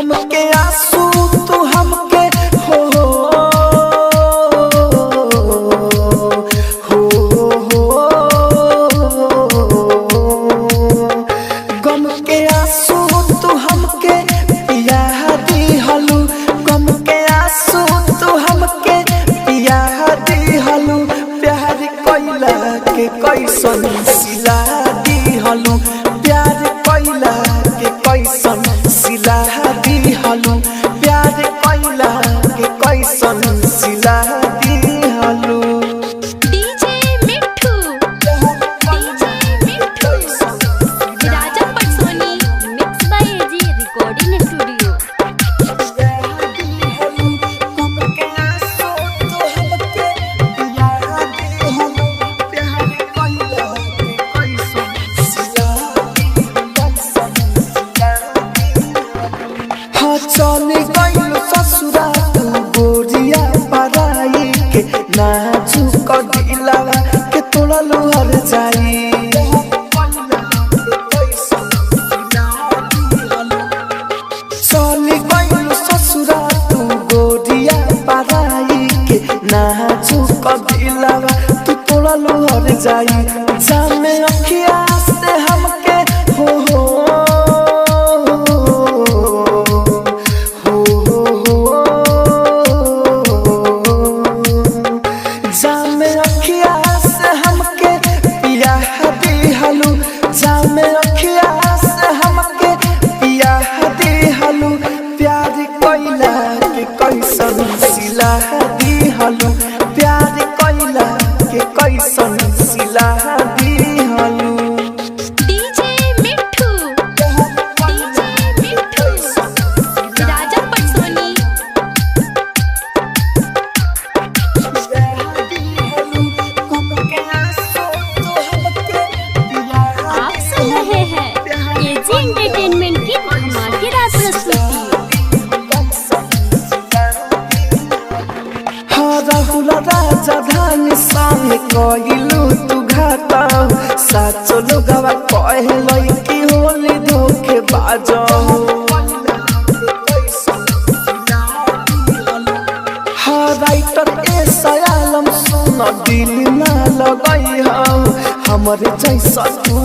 गम के आंसू तू हमके हो हो हो गम के आंसू तू हमके पिया दिहलू। गम के आंसू तू हमके पिया दिहलू। प्यार कैला के कैसन सिला दिहलू। प्यार कैला के कैसन सिला दिहलू। प्यार कैला के कैसन सिला दिहलू। DJ Mithu, DJ Mithu, Raja Patsoni. Mix by AG recording studio. हाँ चल गइल ससुरा तू गोरिया पराई के नाचू क दिलावा के तोड़ा लोहर जाई। चल गइल ससुरा तू गोरिया पराई के नाचू क दिलावा तू तोड़ा लोहर जाई। जामे अखिया से हमके हो हो हो हो जामे अखिया से हमके पिया दिहलू। जामे अखिया से हमके पिया दिहलू। प्यार कैला के कैसन सिला दिहलू। प्यार कैला के कैसन सिला दिहलू। DJ Mithu, DJ Mithu, Raja Patsoni. आप सुन रहे हैं एजी एंटरटेनमेंट की धमाकेदार प्रस्तुति। हाँ राहुल राजा धान संग कइलू तू घाटा। साचो लोगवा कहे कि होली धोखे बाजो। हाँ राइटर ए सयालम सुन दिल ना लगई हो हमरे जैसा तू